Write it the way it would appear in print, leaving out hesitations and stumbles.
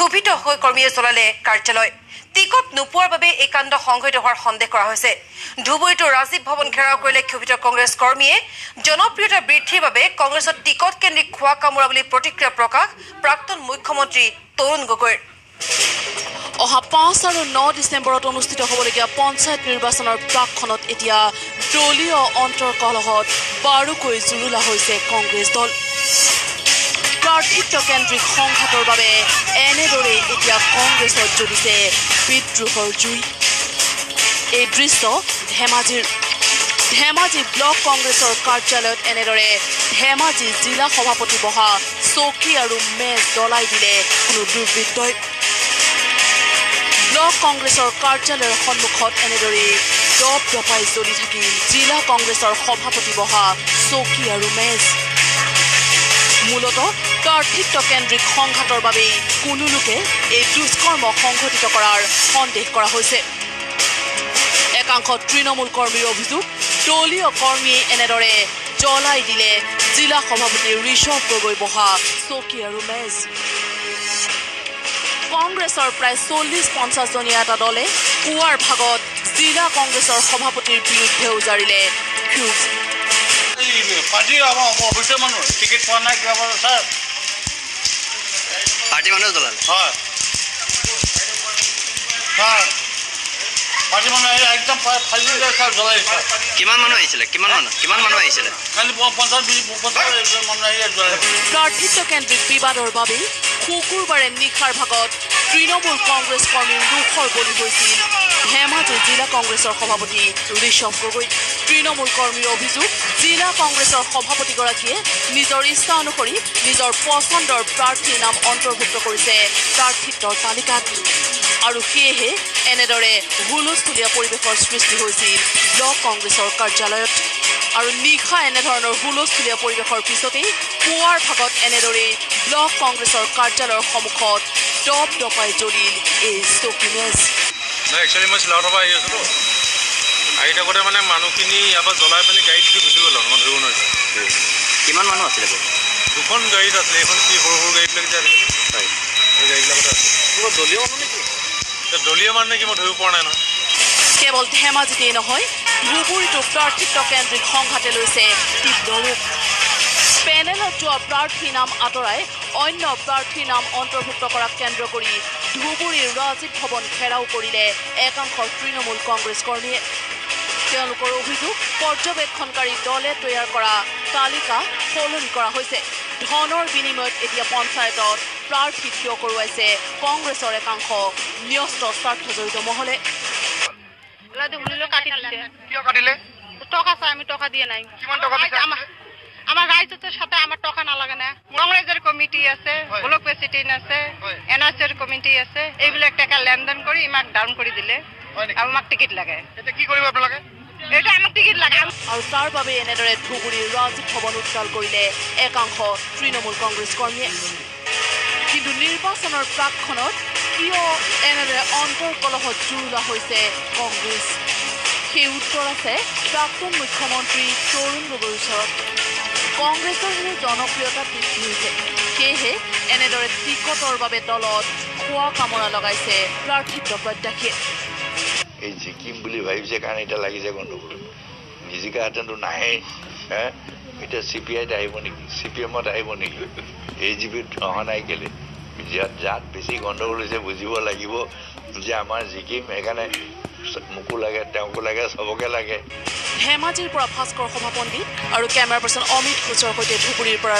ক্ষোভিত হৈ কৰ্মীয়ে জ্বলালে কাৰ্যালয়। টিকট নোপোৱাৰ বাবে এই কাণ্ড সংঘটিত হোৱাৰ সন্দেহ কৰা হৈছে। ধুবুৰীতো ৰাজীৱ ভৱন ঘেৰাও কৰিলে ক্ষোভিত কংগ্ৰেছ কৰ্মীয়ে। জনপ্ৰিয়তা বৃদ্ধিৰ বাবে কংগ্ৰেছত টিকট কেন্দ্ৰিক খোৱা কামোৰা বুলি প্ৰতিক্ৰিয়া প্ৰকাশ প্ৰাক্তন মুখ্যমন্ত্ৰী তৰুণ গগৈৰ। অহা 5 আৰু 9 ডিচেম্বৰত অনুষ্ঠিত হ'বলগীয়া পঞ্চায়ত নিৰ্বাচনৰ প্ৰাকক্ষণত এতিয়া দলীয় অন্তৰ্কলহত বাৰুকৈ জুৰুলা হৈছে কংগ্ৰেছ দল। প্ৰাৰ্থিত্ব কেন্দ্ৰিক সংঘাতৰ বাবে এনেদৰে এতিয়া কংগ্ৰেছত জ্বলিছে বিদ্ৰোহৰ জুই। এই দৃশ্য ধেমাজিৰ। ধেমাজি ব্লক কংগ্ৰেছৰ কাৰ্যালয়ত এনেদৰে ধেমাজি জিলা সভাপতি বহা চকী আৰু মেজ জ্বলাই দিলে কোনো দুৰ্বৃত্তই। ব্লক কংগ্ৰেছৰ কাৰ্যালয়ৰ সন্মুখত এনেদৰে দপ দপাই জ্বলি থাকিল জিলা কংগ্ৰেছৰ সভাপতি বহা চকী আৰু মেজ। মূলতঃ প্ৰাৰ্থিত্ব কেন্দ্ৰিক সংঘাতৰ বাবেই কোনো লোকে এই দুষ্কৰ্ম সংঘটিত কৰাৰ সন্দেহ কৰা হৈছে। একাংশ তৃণমূল কৰ্মীৰ অভিযোগ, দলীয় কৰ্মীয়ে এনেদৰে জ্বলাই দিলে জিলা সভাপতি ঋষভ গগৈ বহা চকী আৰু মেজ। কংগ্ৰেছৰ প্ৰায় 40-50 জনীয়া এটা দলে পুৱাৰ ভাগত জিলা কংগ্ৰেছৰ সভাপতিৰ বিৰুদ্ধে উজাৰিলে ক্ষোভ। প্ৰাৰ্থিত্ব কেন্দ্ৰিক বিবাদৰ বাবেই শুকুৰবাৰে নিশাৰ ভাগত তৃণমূল কংগ্ৰেছ কৰ্মীৰ ৰোষৰ বলি হৈছিল ধেমাজি জিলা কংগ্ৰেছৰ সভাপতি ঋষভ গগৈ। তৃণমূল কৰ্মীৰ অভিযোগ, জিলা কংগ্ৰেছৰ সভাপতিগৰাকীয়ে নিজৰ ইচ্ছা অনুসৰি নিজৰ পচন্দৰ প্ৰাৰ্থীৰ নাম অন্তৰ্ভুক্ত কৰিছে প্ৰাৰ্থিত্বৰ তালিকাত আৰু সেয়েহে এনেদৰে হুলস্থুলীয়া পৰিৱেশৰ সৃষ্টি হৈছিল ব্লক কংগ্ৰেছৰ কাৰ্যালয়ত। আৰু নিশা এনেধৰণৰ হুলস্থুলীয়া পৰিৱেশৰ পিছতেই পুৱাৰ ভাগত এনেদৰেই ব্লক কংগ্ৰেছৰ কাৰ্যালয়ৰ সন্মুখত দপ দপাই জ্বলিল এই চকী মেজ। একচুৱেলি মই চিলাউৰ পৰা আহি আছিলোঁ, আহি থাকোঁতে মানে মানুহখিনি ইয়াৰ পৰা জ্বলাই পেলাই গাড়ীত উঠি গুচি গ'ল আৰু মই ধৰিব নোৱাৰিলোঁ। কিমান মানুহ আছিলে? দুখন গাড়ীত আছিলে, এইখন কি সৰু সৰু গাড়ীবিলাক যে আজিকালি, হয়, এই গাড়ীবিলাকতে আছে। কিবা দলীয় মানুহ নেকি? দলীয় মানুহ নেকি মই ধৰিব পৰা নাই নহয়। কেৱল ধেমাজিতেই নহয়, ধুবুৰীতো প্ৰাৰ্থিত্ব কেন্দ্ৰিক সংঘাতে লৈছে তীব্ৰ ৰূপ। পেনেলত যোৱা প্ৰাৰ্থীৰ নাম আঁতৰাই অন্য প্ৰাৰ্থীৰ নাম অন্তৰ্ভুক্ত কৰাক কেন্দ্ৰ কৰি ধুবুৰীৰ ৰাজীৱ ভৱন ঘেৰাও কৰিলে একাংশ তৃণমূল কংগ্ৰেছ কৰ্মীয়ে। তেওঁলোকৰ অভিযোগ, পৰ্যবেক্ষণকাৰী দলে তৈয়াৰ কৰা তালিকা সলনি কৰা হৈছে। ধনৰ বিনিময়ত এতিয়া পঞ্চায়তত প্ৰাৰ্থী থিয় কৰোৱাইছে কংগ্ৰেছৰ একাংশ ন্যস্ত স্বাৰ্থজড়িত মহলে। আমাৰ ৰাইজৰ সাথে আমাৰ টকা নালাগে না। কংগ্ৰেছৰ কমিটি আছে, ব্লক প্ৰেসিডেন্ট আছে, এনআৰচিৰ কমিটি আছে, এইবিলাক টাকা লেনদেন কৰি আমাক ডাউন কৰি দিলে আৰু আমাক টিকিট লাগে। এতিয়া কি কৰিব আপোনালোকে? এটা আমাক টিকিট লাগে। আৰু তাৰ বাবে এনেদৰে ধুবুৰীৰ ৰাজীৱ ভৱন উত্তাল কৰিলে একাংশ তৃণমূল কংগ্ৰেছ কৰ্মীয়ে। কিন্তু নিৰ্বাচনৰ প্ৰাকক্ষণত কিয় এনেদৰে অন্তৰ্কলহত জুৰুলা হৈছে কংগ্ৰেছ? সেই উত্তৰ আছে প্ৰাক্তন মুখ্যমন্ত্ৰী তৰুণ গগৈৰ ওচৰত। কংগ্ৰেছৰ হেনো জনপ্ৰিয়তা বৃদ্ধি হৈছে, সেয়েহে এনেদৰে টিকটৰ বাবে দলত খোৱা কামোৰা লগাইছে প্ৰাৰ্থিত্ব প্ৰত্যাশীয়ে। এই জিকিম বুলি ভাবিছে কাৰণে এতিয়া লাগিছে গণ্ডগোল। নিজিকাহেঁতেনতো নাহে। এতিয়া চি পি আইত আহিব নেকি, চি পি এমত আহিব নেকি, এ জি পিত অহা নাই কেলে? যাত বেছি গণ্ডগোল হৈছে বুজিব লাগিব যে আমাৰ জিকিম, সেইকাৰণে মোকো লাগে, তেওঁকো লাগে, চবকে লাগে। ধেমাজিৰ পৰা ভাস্কৰ সভাপণ্ডিত আৰু কেমেৰা পাৰ্চন অমিত ঘোষৰ সৈতে ধুবুৰীৰ পৰা।